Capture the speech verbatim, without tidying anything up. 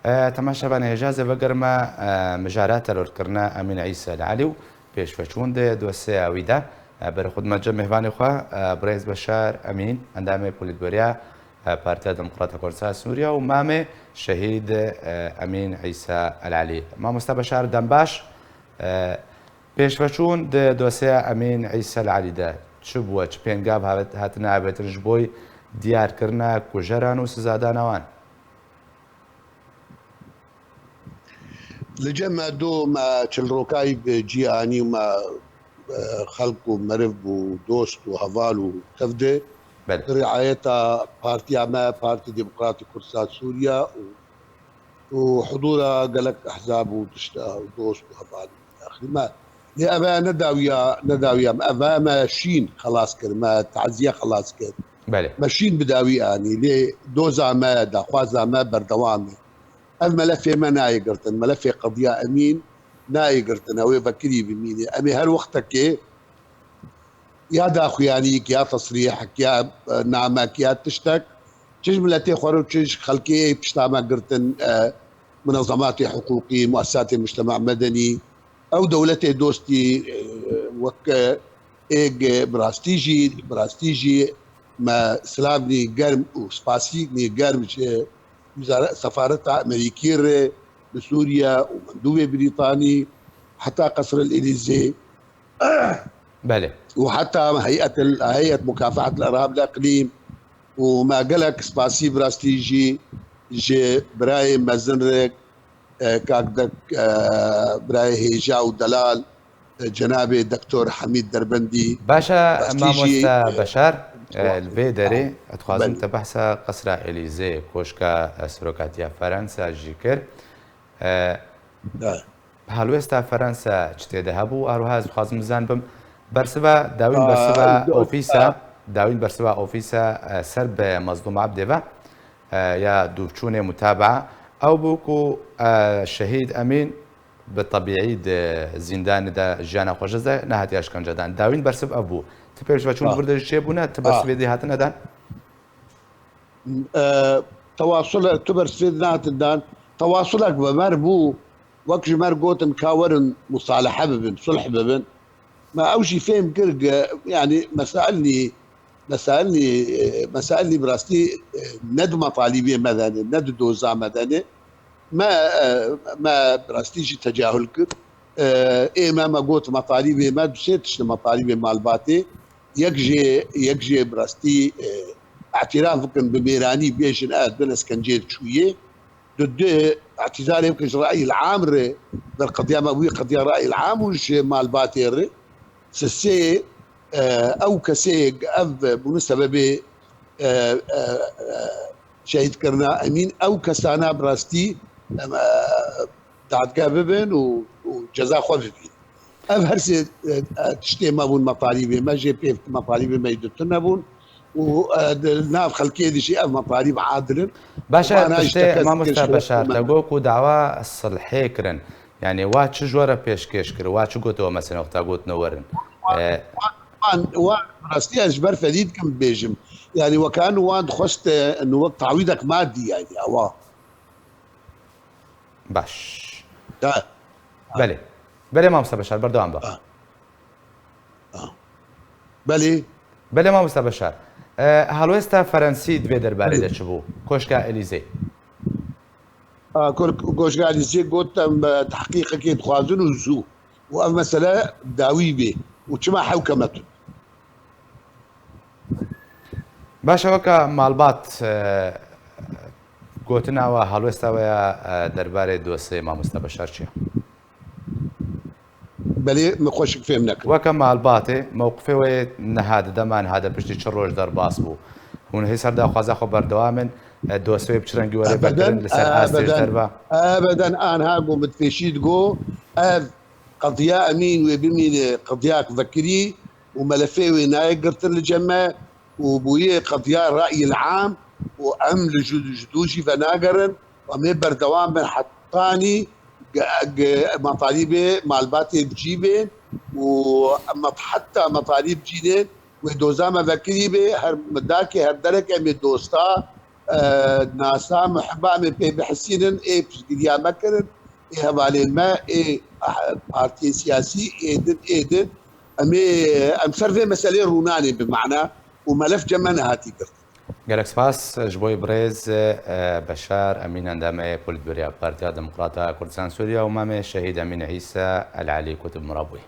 E, temaşevanê hêja ez ê vegerime, e, mijara terorkirina Emîn Îsa El Elî û pêşveçûn di dosyeya wî de. E, berê xwe dime cem mêvanê xwe, e, birêz Beşar Emîn, endamê Polîtbûroya, e, Partiya Demokrata Kurdistan Sûriye û mamê şehîd, e, Emîn Îsa El Elî. Mamoste Beşar, dem baş. E, Pêşveçûn di dosyeya Emîn Îsa El Elî de çi bûye, çi pêngav havet-, hatine avêtin ji bo diyarkirina kujeran û sizadana wan? Li cem me du me çilrokayî bi cî anî û me, e, xelk û meriv û dost û heval û tev de Belê. Bi riayeta partiya me, Partî Demokratîk Kurdistan Sûriye û û hudûra gelek ehzab û tişta û dost û heval û axirî me. Lê eve nedawiya, nedawiya me. Eve me şîn xelas kir, me taziye xelas kir. Belê. Me şîn bi dawî anî. Lê doza me, daxwaza me berdewam e. Ev melefê me nayê girtin. Melefê qediya Emîn nayê girtin. Ew ê vekirî bimîne. Em ê her wextekê ya daxuyanîk, ya tesrîhek, ya, e, namek, ya tiştek, çi ji miletê xwe re û çi ji xelkê yê pişta me girtin, e, munezematê hiqûqî, muesesatê mujtema medenî, ew dewletê dostî, e, wek, e, êg, e, bi rastî jî, bi rastî jî me silavnî germ û spasînî germ ji wizare-, sefareta Amerîkî re li Sûriye û mendûbê Brîtanî heta Qesril Elîzê, Belê. û heta heyet, heyet mukafehet el-irhab el-iqlîm û me gelek spasî bi rastî jî ji birayê mezin re, e, kak Dek, e, birayê hêja û delal, e, cenabê Doktor Hemîd Derbendî. Baş e, rastî jî, mamoste e, Beşar, e, li vê derê, e, dixwazim belê. Te behsa Qesra Elîzê, koşka, e, serokatiya Ferensa jî kir. E, Belê. Helwêsta Ferensa çi tê de hebû? Her wiha ez dixwazim bizanibim. Bersiva, dawîn Aa, bersiva do-, ofîsa, aa. Dawîn bersiva ofîsa, e, ser bi Mezlûm Ebdê ve, e, ya dûvçûnê mutabaa. Ew bû ku, e, şehîd Emîn bi tebîî di zîndanê de jiyana xwe ji dest de nehatiye şkencedan. Dawîn bersiv ev bû. Ti pêşveçûn Ha. Li vir de jî çêbûne, ti Ha. bersivê dî hatine dan? E, tewasul, tu bersivê dî nehatin dan. Tewasulek bi me re bû, wek ji me re gotin ka werin musalehe bibin, sulh bibin. Me ew jî fêm kir, ge-, yanî mesailnî, mesailnî, e, mesailnî bi rastî, e, ne di metalîbê me de ne, ne di doza me de ne. Me, e, me bi rastî jî tecahul kir. E, ê me, me got metalîbê me, du sê tişt in metalîbê malbatê. Yek jê, yek jê bi rastî, e, îtîraf bikin bi mêranî bêjin, e, din ez kencê diçûyê. Di du, îtîzarê bikin ji rayîl am re, ber qediya me bûye qediya rayîl am û ji malbatê re. Sisê, e, ew kesê ev bûne sebebê, e, e, e, şehîdkirina Emîn, ew kesana bi rastî, em, e, dadgeh bibin û, û ceza xwe bibînin. Ev her sê, e, e, tiştê me bûn, metalîbê me jê pêv, metalîbê me yî di tune bûn û, e, di nav xelkê de jî ev metalîb adil in. Baş e, Vana tiştê tişteke mamoste zikir Beşar, te me. Got ku dawa silhê kirin. Yani wa çi ji we re pêşkêş kir, wa çi gotiwe mesela wexta gotine werin? Wan, E, wan, wan, wan, rastî ez ji ber fedî dikim bibêjim. Yani weka wan dixwest, e, wek tawîdek madî yani, awa. Baş. Ha. Belê. Belê mamoste Beşar, berdewam be. Ha. Ha. Belê. Belê mamoste Beşar. E, helwêsta Ferensî di vê derbarê de Belê. Çi bû? Koşka Elîzê. A, Ko-, Koşka Elîzê got em, e, tehqîqekê dixwazin û zû. Û ev mesele dawî bê. Û çima hewkeme tut? Baş e, weke malbat, e, gotina we, helwêsta we ya, e, derbarê dosyê mamoste Beşar çi ye? Belê, min xweşik fêm nekir. Weke malbatê, mewqifê we niha di dema niha de piştî çi roj derbas bû? Hûn hê ser daxwaza xwe berdewam in, e, dosyê bi çi rengî were Ebeden, vekirin li ser astê ji ebeden, derve? Ebeden, anha ku min pêşî digo, ev qediya Emîn wê bimîne qediyek vekirî û melefê wê nayê girtin li cem me û bûye qediya rayîl am û em li ju-, ji dû jî venagerin û em ê berdewam bin hetanî ge-, ge-, metalîbê malbatê bi cî bên û em heta metalîb cî nên wê doza me vekirî bê, her dakê her derek em ê dosta e, nasa muhiba em ê pê bihesînin, ê piştgiriya me kirin, ê hevalên me, ê, ah, partiyên siyasî, ê din, ê din. Em ê, em ser vê meselê rûnanê bi mana û melef cem me nehatî girtin. Gelek spas ji bo birêz, e, Beşar Emîn, endamê Polîtbûroya Partiya Demokrata Kurdistan Sûriye û mamê Şehîd Emîn Îsa El Elî ku tu bi me re bûyî.